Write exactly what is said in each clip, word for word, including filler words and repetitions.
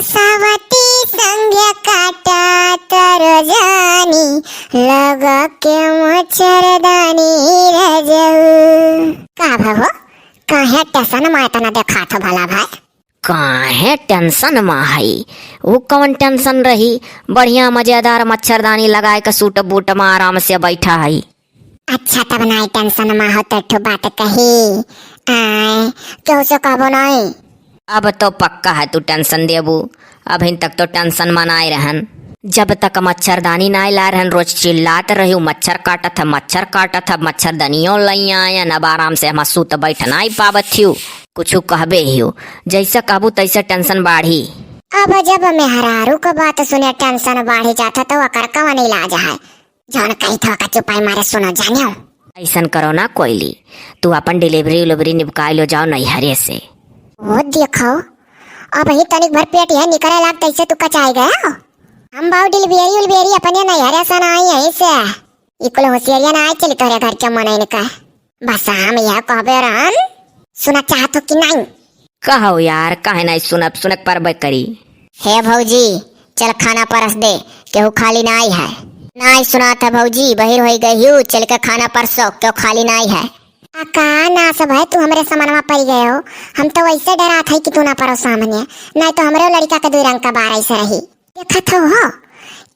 सवती संग काटा तर जानी, लगा के मच्छरदानी रजऊ। का भा हो? काहे tension मा एतना देखात हो भला भाई? काहे tension मा हई? ऊ कवन tension रही? बढ़िया मजेदार मच्छरदानी लगाए के सूट बूट मा आराम से बैठा हई। अच्छा, तब नाई tension मा हो तो एक ठो बात कही। आय, केहू से कहबो नाई। अब तो पक्का है तू tension देबू। अभिन तक तो tension मा नाई रहन। जब तक मच्छरदानी नाई लाए रहन, रोज चिल्लात रही, "मच्छर काटत है, मच्छर काटत है।" मच्छरदानियो लई आयन, अब आराम से हमा सूत बैठ नाई पावत हियो। कुछु कहबे हियो, जैसे कहबू तैसे tension बाढ़ी। अब जब मेहरारू क बात सुने tension बाढ़ी जात है, तो ओकर कवन इलाज है? जौन कही था का चुपाई मारे सुनो जानियो। ऐसन करो ना कोयली, तू अपन delivery उलिवरी निपकाई लो जाओ नैहरे से। ओ देखो, अब ही तनिक भर पेट है निकरे लाग तैसे तू कचाई गया। हम बाऊ delivery उलिवरी अपने नैहरे से ना आई यहीं से। ई कुल होशियारिया ना आई चली तोहरे घर के मनइन का। बस हम यह कहबे रहन, सुना चाहत हो कि नहीं? कहो यार, काहे नाई सुनब, सुनक परबे करी। हे भौजी, चल खाना परस दे, केहू खाली नाई है। नाई सुनात है भौजी, बहिर होई गई हूँ, चल के खाना परसो, केहू खाली नाई है। आ का नास भाई, तू हमरे समनवा पड़ गए हो, हम तो वैसे डरात है कि तू ना परो सामने, नहीं तो हमरे लड़का के दुई रंग का बार ऐसे रही। देखत हो, हो,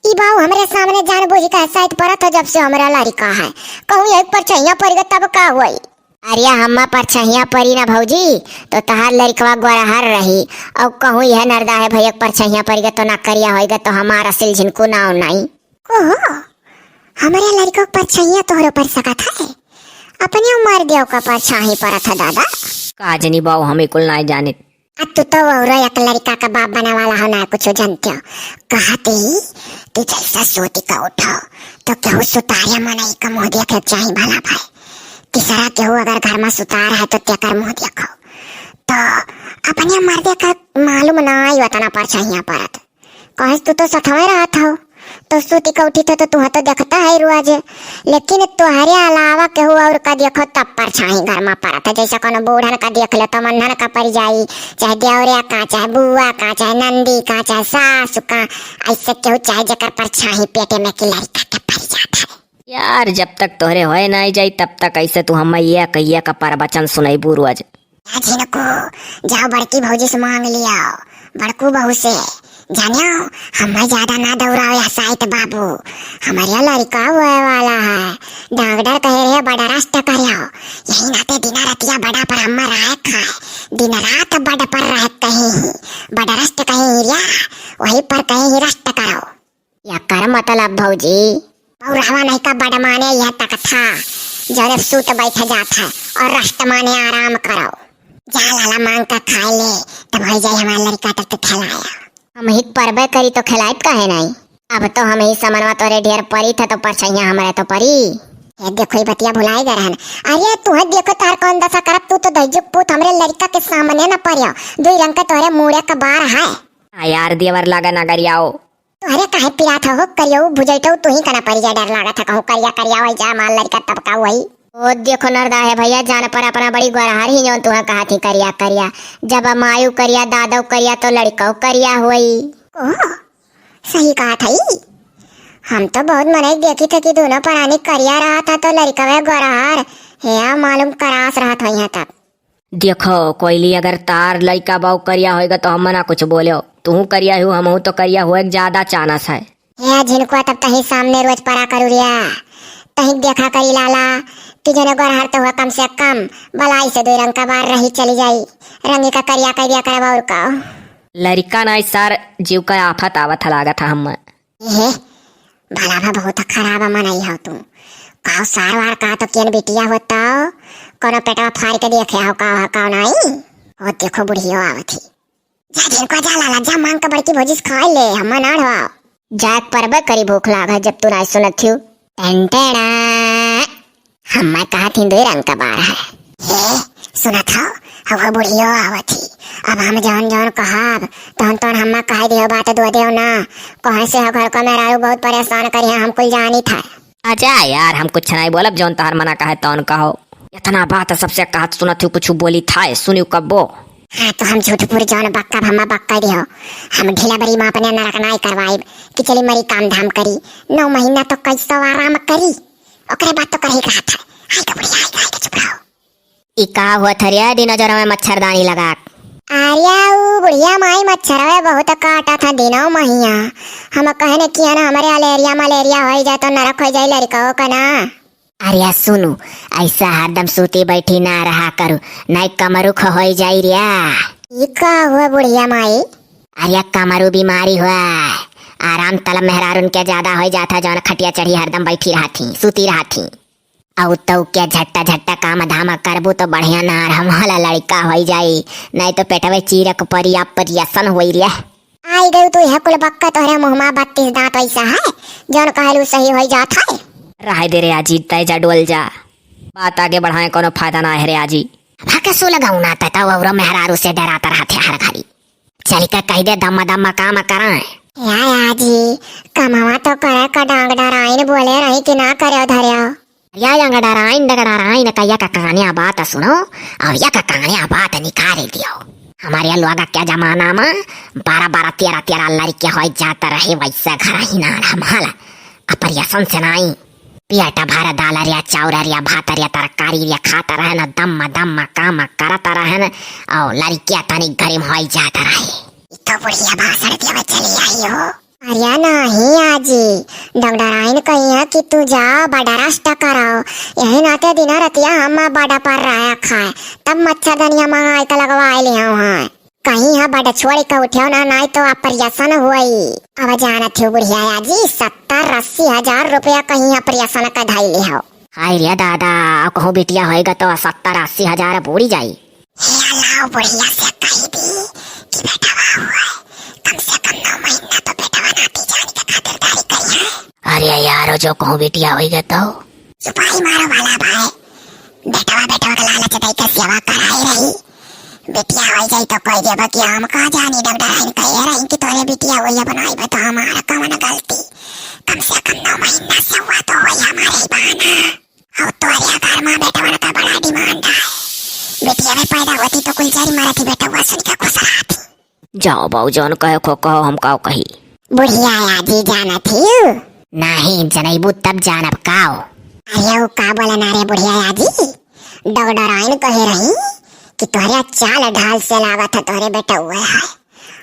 ई बाऊ हमरे सामने जान बूझ के हंसाइत परत हो, जब से हमरा लड़का है। कहूँ एक परछाइयाँ पड़ गए तब का होई? अरे हम्मा परछाइयाँ पड़ी ना भौजी, तो तहार लड़कवा गोरहर रही। और कहूँ यह नरदा है भैया परछाइयाँ पड़ गए तो ना करिया होई गए तो हमारा सिल झिनको नाव नाई। ओहो, हमरे लड़का के परछाइयाँ तोहरो पड़ सकत है? अपने उमर देव का परछाई परत है दादा। का जनी बाऊ, हम कुल नाई जानित। आ तू तो औरो एक लड़का का बाप बने वाला हो ना, कुछ जानते हो। कहते ही कि जैसा सोती का उठो तो केहू सुतारे मनई का मुँह देखे चाही भला भाई। तीसरा केहू अगर घर में सुतार है तो तेकर मुँह देखो। तो अपने मर्दे का मालूम ना आई उतना परछाइयाँ परत। कहे तू तो सथवे रहत हो, तो सूती के उठी थे तो तुहा तो देखता है रोज, लेकिन तोहरे अलावा केहू और का देखो तब परछाई घर में परत है। जैसे कोनो बूढ़न का देख ले तो मनन का पड़ जाई, चाहे देवरे का, चाहे बुआ का, चाहे नंदी का, चाहे सास का, ऐसे केहू चाहे जेकर परछाई पेटे में की लड़का के पड़ जात है। यार, जब तक तोहरे होए नाई जाई तब तक ऐसे तू हम्मा ये कहिया का प्रवचन सुनैबू रोज। ए झिनको, जाओ बड़की भौजी से मांग लियाओ, बड़कू बहू से। जानियो, हमें ज्यादा ना दौड़ाओ यह साइत बाबू। हमारे लड़का होए वाला है, डॉक्टर कहे रहे बड़ा रस्ट करियो। यही नाते दिना रतिया बड़ा पर हम्मा राय खाए, दिन रात बड़ पर रह कहीं ही, बड़ा रस्ट कहीं ही रिया, वही पर कहीं ही रस्ट करो। एकर मतलब भौजी? बौरहवा नहीं का बड माने यह तकथा, जौने सूत बैठ जात है और रस्ट माने आराम करो। जा लाला मांग का खाए ले, तब हो जाए हमार लड़का तब तू खिलाया। हम ही परबे करी तो खिलाइत काहे नहीं? अब तो हम ही समनवा तोरे ढेर परी था तो परछैया हमरे तो परी। ए देखो ई बतिया भुलाए गए रहन। अरे तू है देखो तार कौन दशा करब, तू तो दैजुक पूत हमरे लड़का के सामने न परियो। दुई रंग के तोरे मुड़े का बार है। आ यार देवर लागा ना गरियाओ। तोहरे काहे पिरात हो, करियऊ भुजैतऊ तू ही कना परी जा, डर लागत है कहूँ करिया करिया होई जा, माल लड़का तब का होई। ओ देखो नरदा है भैया, जान पर अपना बड़ी गोरहार ही जौन तुहा कहा थी करिया करिया, जब मायू करिया दादऊ करिया तो लड़कऊ करिया होई। ओह, सही कहा था ई। हम तो बहुत मनई देखी थे कि दोनों परानी करिया रहा था तो लड़कवे गोरहार, हे आ मालूम करास रहत होई है तब। देखो कोयली, अगर तार लइका बाऊ करिया होइगा तो हम ना कुछ बोल्यो, तुहू करिया हो, हमहू तो करिया होए के ज्यादा चानस है। हे झिनकुआ, तब तही सामने रोज परा करू रिया, तही देखा करी लाला कि जने गोरहर तो हुआ कम से कम बलाई से दुई रंग का बार रही चली जाई, रंगी का करिया कर दिया करब और का। लड़का ना सार जीव का आफत आवत है लागत है हम। हे, भला भा बहुत खराब मनई हो तू। काव सार वार का तो केन बिटिया होता, कोनो पेटवा फाड़ के देखे हो का, का नहीं। ओ देखो बुढ़ियो आवत ही। जा जिनको जा लाला, जा मांग के बड़की भौजी से खाए ले, हम ना ढवाओ। जाए परबे करी भूख लाग है जब तू ना सुनत थियो। टन टना। हम्मा कहा थी दुई रंग का बार है। हे, सुनत हो, हवा बुढ़ियो आवत ही। अब हम जौन जौन कहब, तौन तौन हम्मा कह दियो बात दो देव ना। कहे से हो घर को मेहरारू बहुत परेशान करी है, हम कुल जानी था। आ जा यार, हम कुछ नहीं बोलब, जौन तोहर मना कहे तौन कहो। इतना बात सबसे कहत सुनत हूँ, कुछ बोली था, सुनियो कब्बो। हाँ, तो हम झूठपुर जौन बक्का भम्मा बक्का दियो, हम ढीला बरी माँ अपने नरक नाई करवाइब कि चली मरी काम धाम करी, नौ महीना तो कैसो आराम करी, ओकरे बाद तो करही के रहत है। हाय तो बुढ़िया, हाय, हाय, चुप रहो। ई का होत है रे, दिनों जरा में मच्छरदानी लगा? अरे, ऊ बुढ़िया माई मच्छरवे बहुत काटत है दिनों महिया। हम कहने किया ना, हमरे अलेरिया मलेरिया होई जाए तो नरक होई जाए लड़काओं का ना। अरे सुनु, ऐसा हरदम सूती बैठी ना रहा करू, नहीं कमरुख होई जाई रे। ई का हुआ बुढ़िया माई? अरे कमरू बीमारी हुआ, आराम तलब मेहरारून के ज्यादा होई जात है, जौन खटिया चढ़ी हरदम बैठी रहत ही, सूती रहत ही। अउ तउ के झट्टा झट्टा काम धाम करबू तो बढ़िया नार हम वाला लड़का होई जाई, नहीं तो पेटवे चीरक परी, ऑपरेशन होई रे। आई गई तू यह कुल बक्का तोहरे मुँह मा बत्तीस दांत ऐसा है, जौन कहलू सही होई जात है। रहे दे रे आजी, तय जा डोल जा, बात आगे बढ़ाए कोनो फायदा ना है रे आजी। भाके सो लगाऊ ना तय तउ औरो मेहरारू से डरात रहत है हर घड़ी। चल के कह दे दम्मा दम्मा काम कराए। या आजी, कमवा तो करे का डांग डराइन बोले रही कि ना करे धर्या। या यंग डराइन डगडराइन कहिया का कहानिया बात सुनो, अब या का कहानिया बात निकाल दियो। हमारे लोग के जमाना में बारह बारह तेरह तेरह लड़के हो जात रहे, वैसे घर ही ना हमारा ऑपरेशन से नाई। पेट भर दाल रिया, चाउर रिया, भात रिया, तरकारी रिया खात रहन, दम दम काम करत रहन, और लड़किया तनी गरीब होई जात रहे। ई तो बुढ़िया भाषण देवे चली आई हो। अरे नाही आजी, डॉक्टर आइन कही है कि तू जा बड़ा रस्ट कराओ, यही नाते दिन रतिया हम बड़ा पर रहा खाए, तब मच्छरदनिया मंगाई के लगवाए ले आओ हैं। कहीं है बड़ा छोड़ के उठ्यो ना, नाई तो ऑपरेशन हुई। अब जानत हो बुढ़िया आजी, सत्तर अस्सी हजार रुपया कहीं ऑपरेशन का धाई ले हो। हाय रे दादा, कहूँ बिटिया होएगा तो सत्तर अस्सी हजार बूड़ी जाई। हे अल्लाह, बुढ़िया से कही दी कि बेटवा हुए, कम से कम नौ महीना तो बेटवा नाती जान के खातिरदारी करिए। अरे यार, जो कहूँ बिटिया होएगा तो सुपारी मारो वाला भाई, बेटवा बेटवा के लालच दे के सेवा कराई रही। बिटिया हो जाई तो कोई देबा कि हम का जानी, डॉक्टर आइन कहे रही कि तोरे बिटिया होई बनाई बा तो हमारा कौन गलती। कम से कम नौ महीना से हुआ तो होई हमारे ही बहाना। और तोरे घर में बेटवन का बड़ा डिमांड है। बिटिया भी पैदा होती तो कुल जरी मरत ही बेटवा सुन के खुश रहती। जाओ बाऊ, जौन कहे खो कहो, हम काव कही। बुढ़िया आजी जानत हियो? नाही, जनैबू तब जानब काव। अरे उ का बोला ना रे बुढ़िया आजी, डगडराइन कहे रही कि तोहरे चाल ढाल से लागत है तोहरे बेटउए है।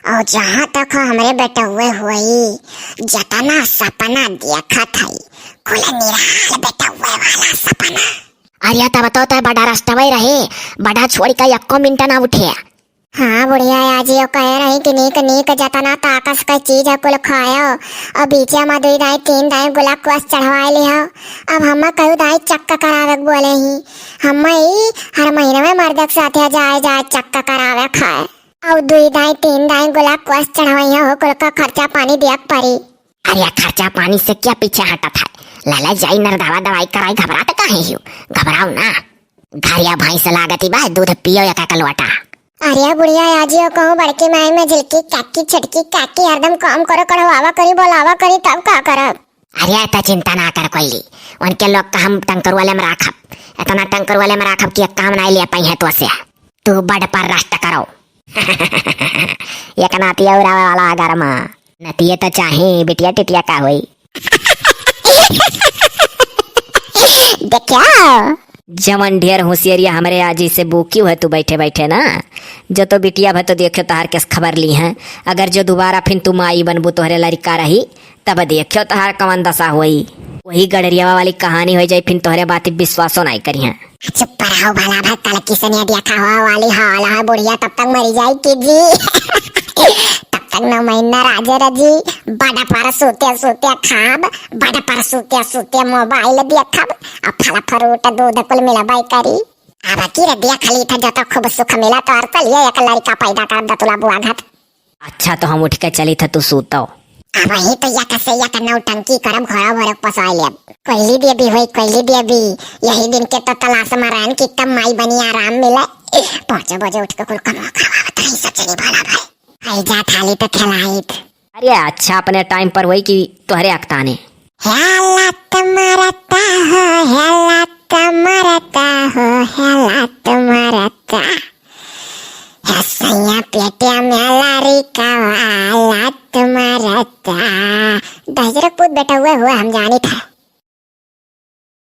और जहाँ तक है हमरे बेटउए हुई, जतना सपना देखत है, कुल निराल बेटउए वाला सपना। अरे तब तो तय बड़ा रस्टवे रहे, बड़ा छोड़ के एको मिनट ना उठे। हाँ, बुढ़िया आजी यो कहे रही कि नीक नीक जतना ताकस के चीज है कुल खायो, और बीचे में दुई दाई तीन दाई गुला कोस चढ़वाए लिहो। अब हम कहू दाई चक्का करावे के बोले ही, हम ई हर महीने में मर्द के साथे जाए जाए चक्का करावे खाए, और दुई दाई तीन दाई गुला कोस चढ़वाई हो, कुल का खर्चा पानी दिया के परी। अरे खर्चा पानी से क्या पीछे हटत है, लाला जाई नरदावा दवाई कराई, घबरात काहे हियो, घबराओ ना। घरिया भैंस लागती बा, दूध पियो एक एक लोटा। अरे बुढ़िया आजियो कहूँ बड़की माई में झिलकी काकी, छोटकी काकी, हरदम काम करो, कढ़वावा करी, बोलावा करी, तब का करब? अरे त चिंता ना कर कोइली, उनके लोग का हम टंकर वाले में राखब, इतना टंकर वाले में राखब कि एक काम ना ले पाई है तो से। तू बड़ पर रस्ट करो। एक नाती और आवे वाला है घर में। नतिये तो चाहे, बिटिया टिटिया का होई? देखियो। जवन ढेर होशियारिया हमरे आजी से बोकियो है तू बैठे बैठे ना, जो तो बिटिया भर तो देखियो तहार केस खबर ली है। अगर जो दोबारा फिन तू माई बनबू तोहरे लड़का रही, तब देखियो तहार कवन दशा होई। वही गड़रियावा वाली कहानी हो जाई, फिन तोहरे बात विश्वासो नाई करिहे। चुप रहो भला भाई, कल किसने देखा हुआ वाली हाल है बुढ़िया, तब तक मरी जाए कि जी। तब तक नौ महीना राजे रजी, बड़ा पर सूते सूते खाब, बड़ा पर सूते सूते मोबाइल देखब, आ फल फ्रूट दूध कुल मिलबाई करी। अब की रे देख ली था, जो तो खूब सुख मिला तो और चलिए एक लड़का पैदा कर दतुला बुआ घाट। अच्छा, तो हम उठ के चली था, तू सूतो। अब वही तो यक से यक नौटंकी करब, घोड़ा भोरे पसाई लेब। कोयली देवी होई, कोयली देवी, यही दिन के तो तलाश में रहन कि कब माई बनी आराम मिले। पाँच बजे उठ के कुल कमवा करवावत रही, सच नहीं बोला भाई। आई जा थाली पे खिलाइत। अरे अच्छा, अपने टाइम पर वही कि तोहरे अकताने। हेलत मरता हो, हेलत मरता हो, हेलत मरता। हे सैया पेटिया में लारी का वाला तुम्हारा ता। दहिजरा पूत बेटा हुआ हुआ हम जानी था।